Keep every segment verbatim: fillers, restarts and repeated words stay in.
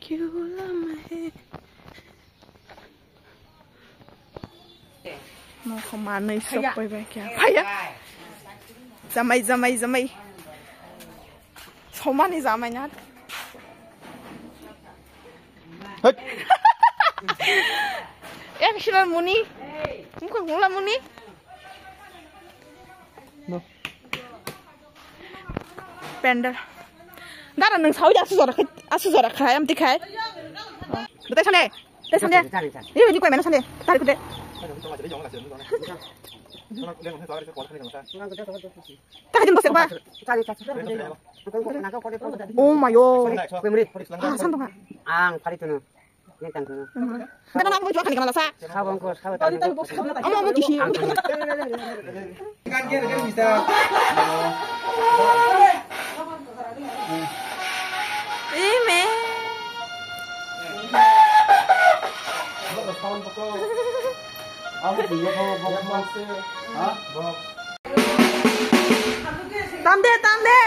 Kyun lama hai? Nokho manwi sok pai bai khe. Phaiya. Jamai, jamai, jamai. Somani jamai na. Hei. Ek shirar muni. Mukha gula muni. No. Pendal. Dara nung sawi asu jora khai, asu jora khai, am tikhai. Betai sane. Tei sande. Tari, tari, tari. Ini juga mana sande? Tari kude. Tari, tari. Tari, tari. Tari, tari. Tari, tari. Oh my god. Memory. Ah, santo ka. Ang pari tunu. Ini tang tunu. Kana aku cuma kan kenal sa. Sabong ko, sabong. Amo amo kisi. Ime. Tam de, tam de.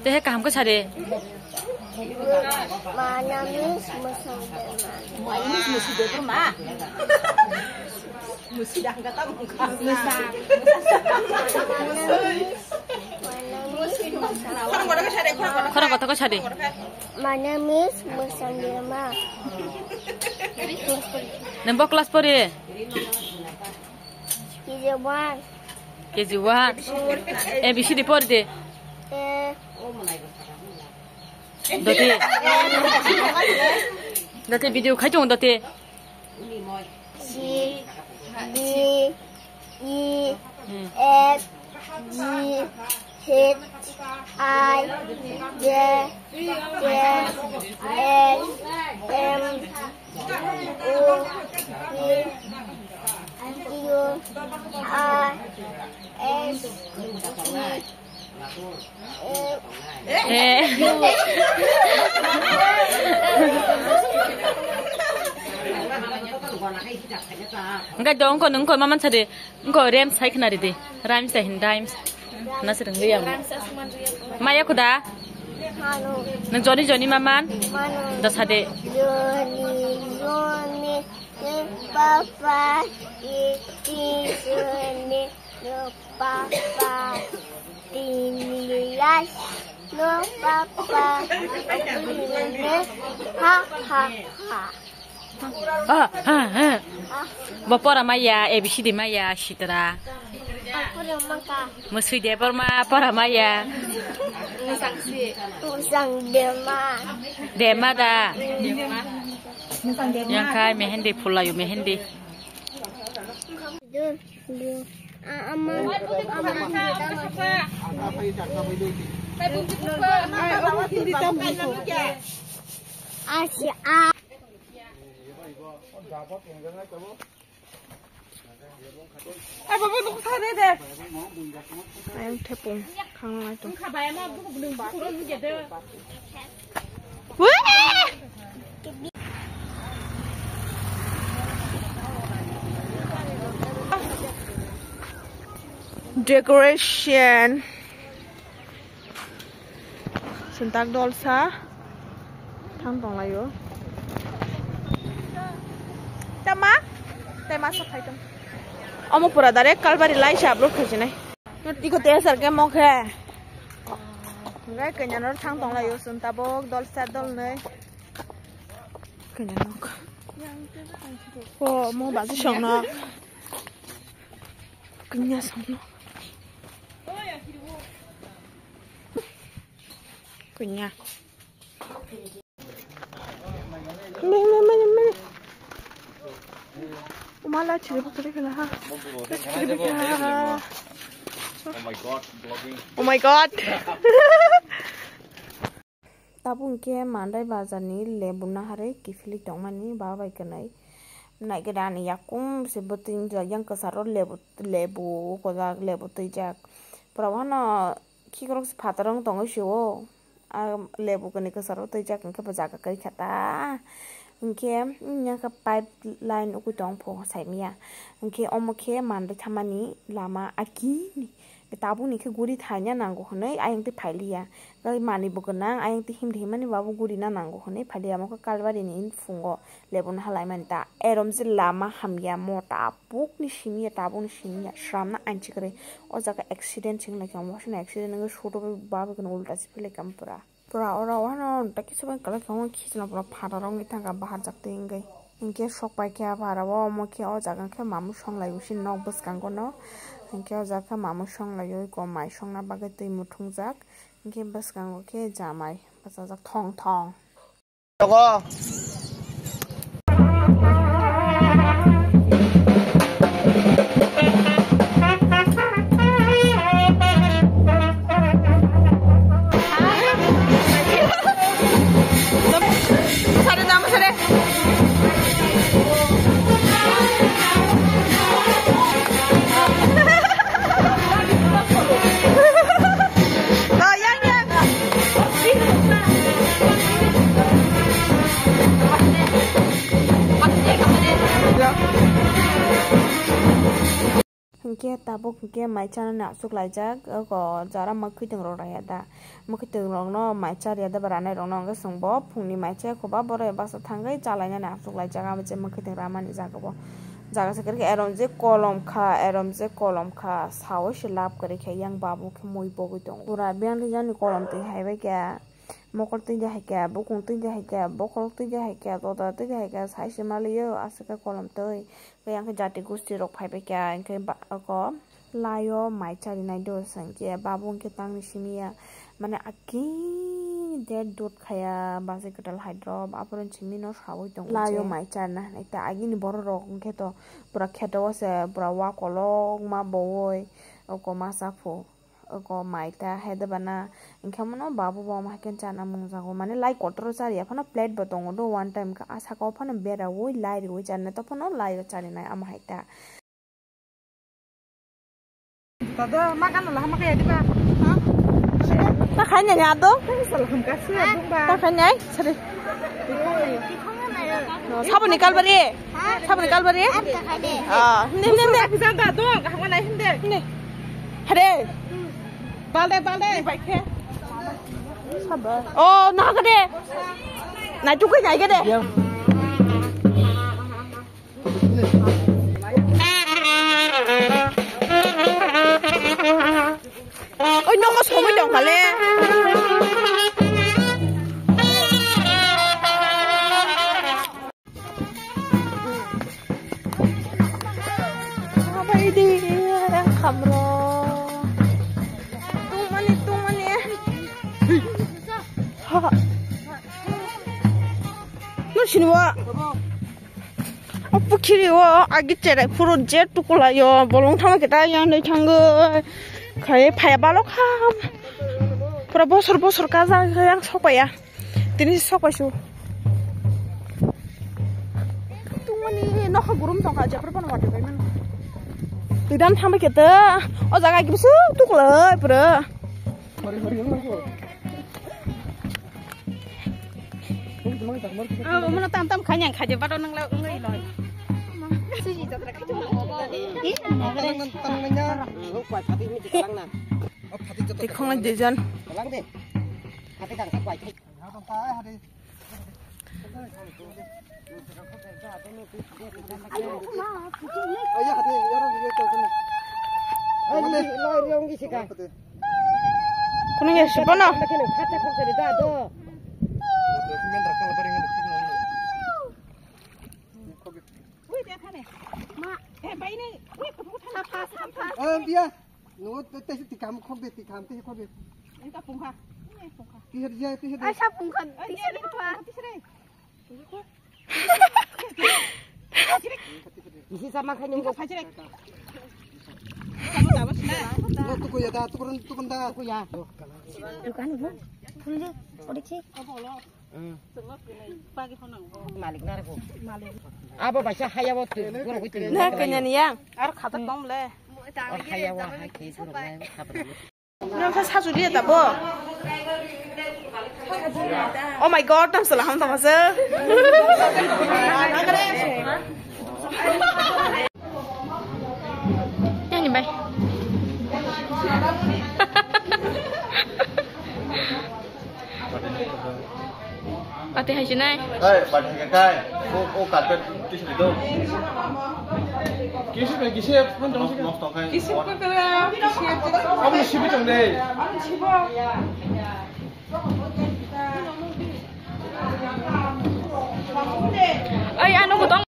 Tehe kaham khe sade. My name is Musang Dema. My name is Musi Dema. Musi Dema. My name is, my name is Musang. Khorang kotha khe sade. My name is Musang Dema. Nang bo class pori? K G one. K G one. A B C D pori de. A. Dote. Dote video khai chong dote. C, D, E, F, G, H, I, J, K, L, M, O, P, Q, R, S, T, U. Eh. Engkai do, engko, engko, maman sade. Engko rhymes hai khna ridi. Rhymes hai hin, rhymes. Nasir ngi yang. Maya kuda. Nang joni joni maman. Da sade. Joni joni. Papa iti joni. No papa tinilas. No papa tinilas. Ha ha ha. Ah, ha, ha. Bo pora maya, A B C D maya, sitra. Musui de borma, pora maya. Musang de ma. De ma da. Yang kai mehendi phulayo mehendi. Ama, ama. Asi a. Ai, baba, nuk thare de. Ayang thepung, khang nai to. Wah! Decoration. Sentak dolsa thang tonglaio. Tama? Tema sa khai tong. Omo pura direct Kalbari lai se upload khaijinai. Tiko te sar ke mokhe. Ngai kanya nor thang tonglaio sun tabok dolsa dolnai. Kanya nok. O mo baji song nok. Kanya song nok. Kanya. Mene, mene, mene. Uma la chiri bukuri kena ha. La chiri bukuri ha. Oh my God, vlogging. Oh my God. Tabuk hwnkhe Mandai bazar ni lebu naharwi kiphilwi tongmani babai kwnwi. Naikhe ani yakum se bwtwini yang kwcharo lebu, lebu ukojak, lebu twijak. Pura wano khikrok se phataro wng tongwi sio. A lebu kwnwi kwcharo twijak hwnkhe bo jaga kwrwi kha ta. Hwnkhe, mm, yang khe pipe line ukui tong pho saimanya. Hwnkhe omo khe Mandai thamani lama aki. Tabukni khe guri thaina nango hwnwi ayang twi phailiya. Gai manwi bo gwnang, ayang twi himdi himani babo guri na nango hwnwi phailiya. Omo khe Kalbari ni phungo lebu naha laimani ta. Erom je lama hamya mo tabukni simiya, tabukni simiya. Sramna anchi kwrwi. O jaga accident se wnglaikha, omo sini accident wngwi suto bai babo kheno ulta se philaikha pura. Pura oro wano ta kisa bai kwlai kha, omo khichna pura phataro wngwi thangkha bahar jak twi wngwi. Hinkhe sok paikha pharao, omo khe o jaga khe mamwi songlaiwi sini nok bwskango no. Hinkhe o jaga khe mamwi songlaiwi ko mai songna bagwi twi muthungjak. Hinkhe bwskango khe jamai bachajak thong thong. Nogo. Sare dam sare. Hinkhe tabuk hinkhe mai chanani aswk laijak, oko jara mwkhwtwng rok raya da. Mwkhwtwng rokno mai charya da ba ranai rokno hwnkhe chwng bo phungni mai chaya kho ba borok ya baksa thangwi chalainani aswk laijak abo je mwkhwtwng ramani jaga bo. Jaga se kwrwikhe erom je kolom kha, erom je kolom kha, sawi se lab kwrwikhe yang babu khe mui bogwi tongo. Pura biyang twijani kolom twi hai bai khe, mokol twi hai khe, bukung twi hai khe, bokhorok twi hai khe, doda twi hai khe, sai se maliyo aswk khe kolom twi. Khe yang khe jati gosti rok phai bai khe, hinkhe ba-, oko. Laio mai charinai do se hinkhe babu hinkhe tangni simi ya, mane aki de dot khaya bachai kwtal hai drop, aphuru simi no sawi tongo. Laio mai charina hinwi ta agini borok rok hinkhe to pura kheto o se pura wa kolok ma bowoi oko ma chaphu oko mai ta hai de bana hinkhe mano babu bo ma hai khe chana mungjago, mane lai kotor o chariya phano plate bo tongo do one time khe, a saka o phano bera oi lai riwi charina to phano laio charinai ama hai ta. Dada, makan lah, makan ya, di ba? Ha? Ta khainai ni ado? Salah hamka sih, abang ba. Ta khainai, sari. No, sabun ni Kalbari. Ha? Sabun ni Kalbari. Apa kade? Ah, hindi, hindi, hindi. Bisa dado, kaham na hindi. Hindi. Hare. Balde, balde. Baik ya. Sabar. Oh, nah kade. Nah, cukup naik kade. Oi, nongo somoi tong kale. Abai di, orang khamro. Tungmani, tungmani. Ha. Nung sini wa. O pukhiri o agi cherai phuru je tukulaio, bolong thangma khe ta yang nai thango. Khai phaya balo kha. Pura bosor bosor kaja yang sokpaya. Tini sokpaisu. Tungmani nokha gurum tongkha, jephru phano watwi bai mano. Twi dan thangma khe ta. O jaga agi bisu tukulai pura. Abo mano tam tam khainang khaje bado nang la wnglai loi. Tikhong lai duijon. Kuning ya, siapa no? Oh, dia. Nungo te, te, tikam khok de, tikam te khok de. Engka pungkha. Ini pungkha. Tihir dia, tihir dia. Asa pungkha. Ai, tihir ini pungkha. Tihir. Pungkha. Isi sama khaini ko phajire. Tukuya da, tukurun, tukun da. Tukuya. Dukan bu. Thumje, odikse. Malik na ko. Abo baisa haya bo tu, guru ko tu. Na kanya niya. Ar khata tom le. Haya wa hai ke guru ko. Nang kha saju liya tabo. Oh my God, tam sala ham tama se. Yang ni bai. Pati hai sinai. Hai, pati hai kai. O, o carpet tisi di do. Kisi pe, kisi pun dong sih. Kisi pe kala, kisi pe. Kamu siapa dong deh? Kamu siapa? Ai, anu kutong.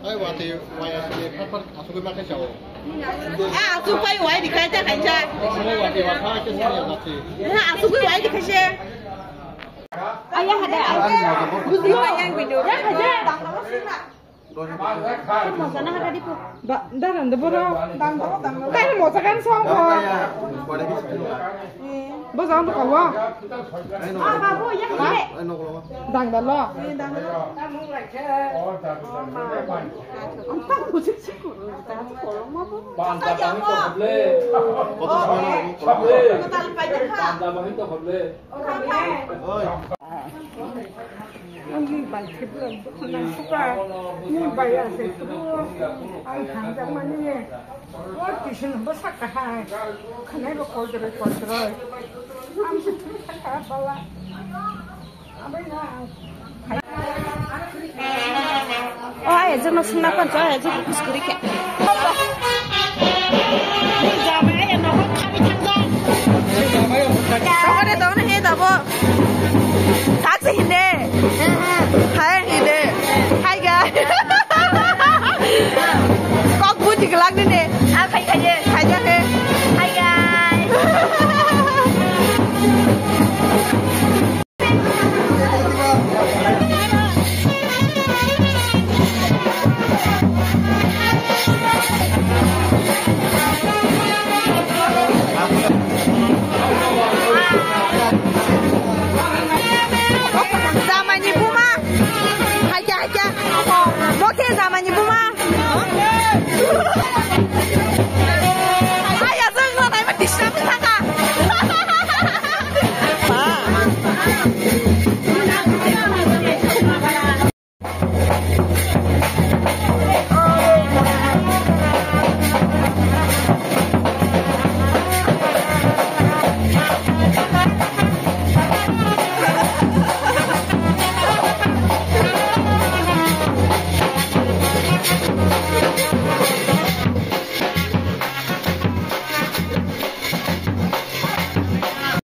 Ai, wati, waya, sini, khapar, asugwi ma khe chao. Ah, asuk pai wai di khai ta khai cha. Asugwi wati, wa khe sini, wati. Ha, asugwi wai di khai se. Ayah ada. Bujo yang video. Ya, ada. Ba, daran de boro. Dang do, dang do. Kai mo sakan song ko. Bo jang to kawa. Ah, babu, ya, ha? Dang da lo. Dang da lo. Ang tak mo sik sik ko. Dang ko lo ma bo. Panda bahai to khoble. Khoble. Panda bahai to khoble. Oi. Ani bai thebla dukhan suka, ni bai ase tu, ang hamjakmani, o tuition bo sakha hai, khanai bo koldroi koldroi, ang se thangkha bala, abai na. O, ai, jono sungna pancho, ai, jono kuskuri khe. Ni jamai, ai, nogo khami thangja. Nogo de dong he dabo. Sak se hinde. Hai hinde. Hai ga. Kok buji glak ni ne. A khai khai. Khai ja he. Hai ga. Jamani buma. Haikya, haikya. Mokhe jamani buma. Hai, aswk no, tai ma disturb thaka.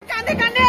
Kande, kande.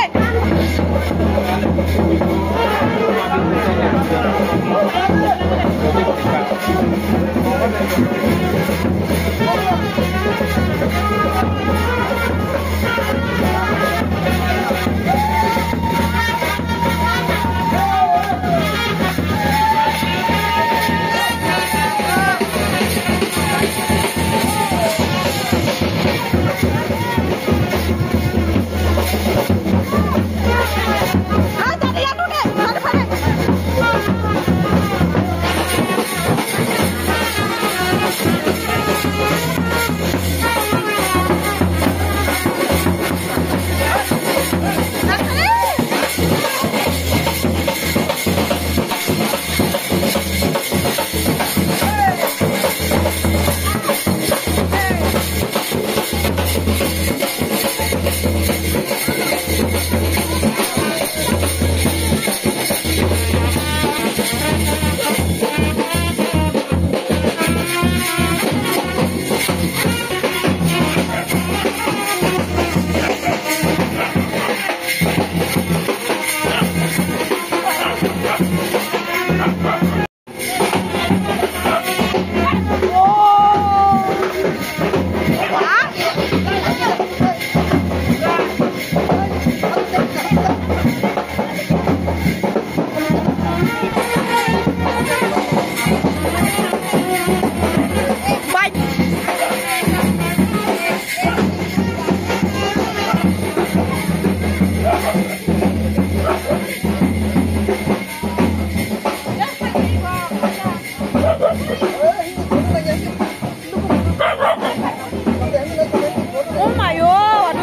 Oh my god.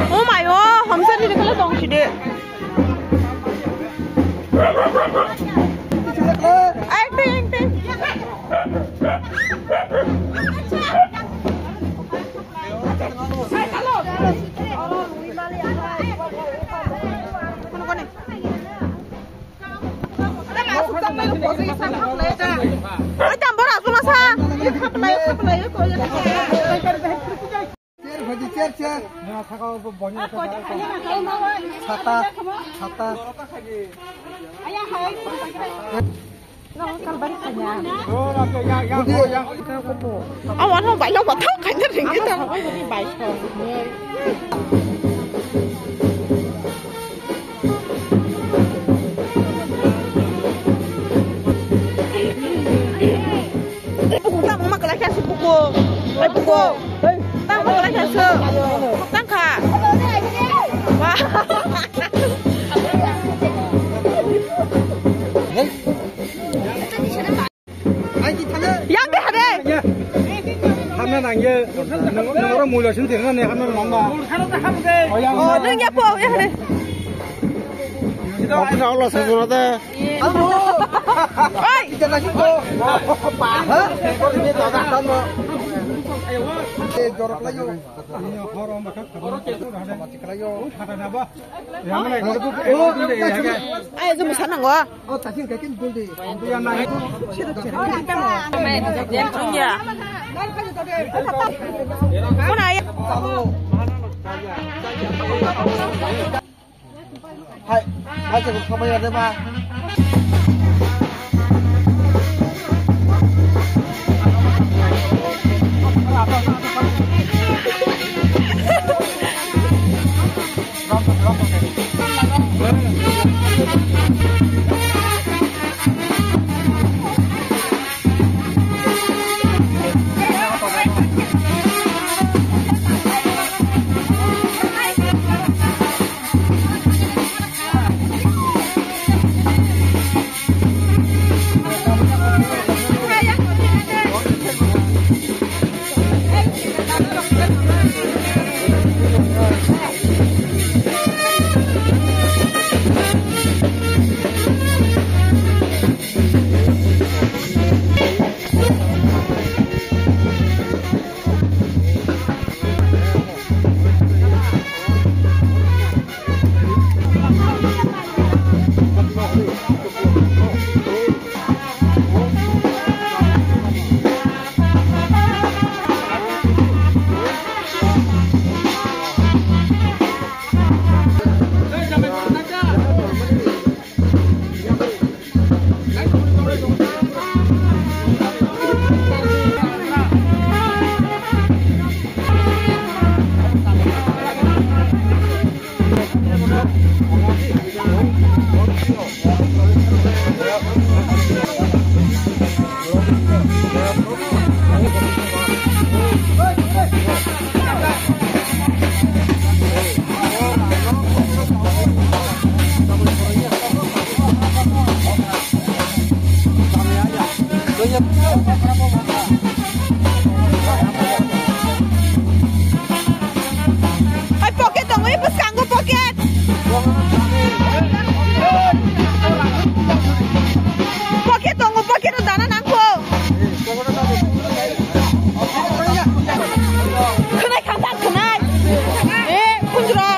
Oh my god, hamsa ni kala tong side. Acting, acting. Oi, tambor asuma sa. Chair, bhaji, chair, chair. Sata, sata. Awan ho bailong bathang khaina ringkhe ta. Buku tamo ma kalai kha si buku. Ai buku. Tamo ma kalai kha si. Tang kha. Wah. Yang de hare. Hamna nangye. Nang, nang oro mulo sin tirna ne hamna nangma. Oh, nang ya po, ya hare. Office awla sa jona de. Oi. Kita lagi ko. Ha? Ini to da kan mo. Eh, jorok lagi. Ini horo makan. Sama cik lagi. Hada na ba. Ai, jumbo sanango. Ya. Hai, hai, coba ya deh, Pak. Hai, pocket tongo, bwskango pocket. Pocket tongo, pocket o dana nangkho. Khwnai khangthar khwnai. Eh, khunjro.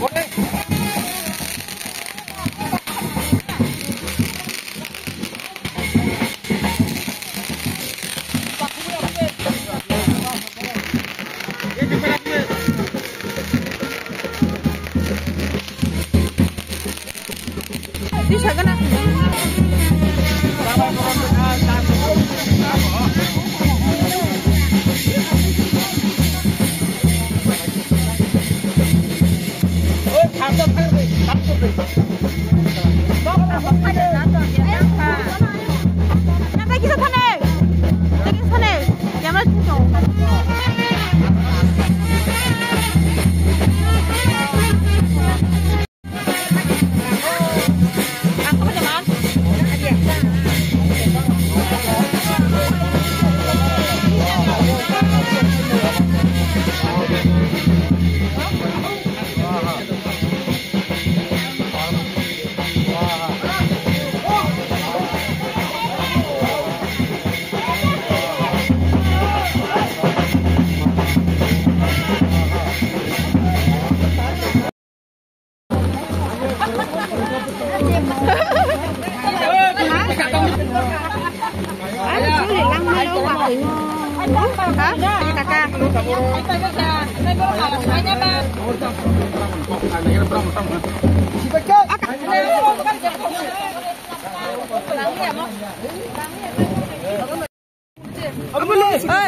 Oi.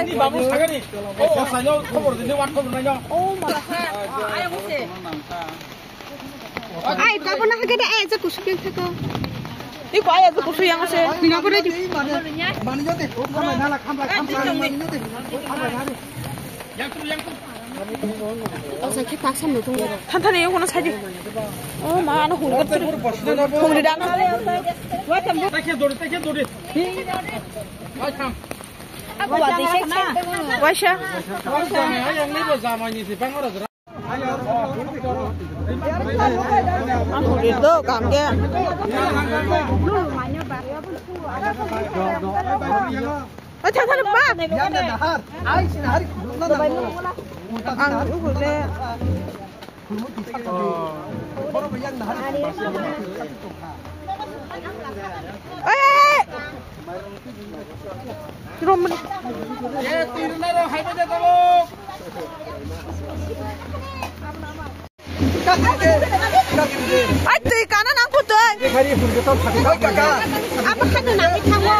Ni babu sagani. O, o saino khobor dini, wat khobor naino. O, mala kha. Ai, babo na hage da, ai, je kusu ken thako. Iko ai, je kusu yang ase. Ni na kore di. Mani jote, o khamla nala, khamla, khamla, mani jote. O khamla nala. Yang tu, yang tu. Thanthani, yono sadi. O ma, ano hungri. Hungri dano. Tekhe dori, tekhe dori. Waisa. Ang hungri do, kamge. Oi, thang thang ba. Ang ugu le. Oi, oi, oi. Romani. Ai, twi kana nang phu twi. Oi, kaka. Apa kana nang phu thango.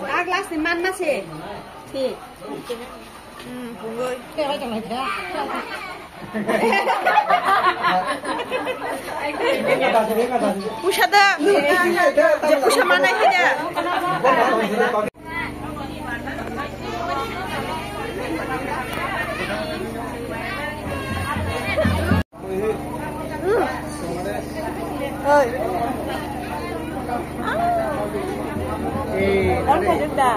A glass ni man ma se. Thik. Hmm, bungoi. Pusa da. Pusa mana ini da. Ang khaijak da.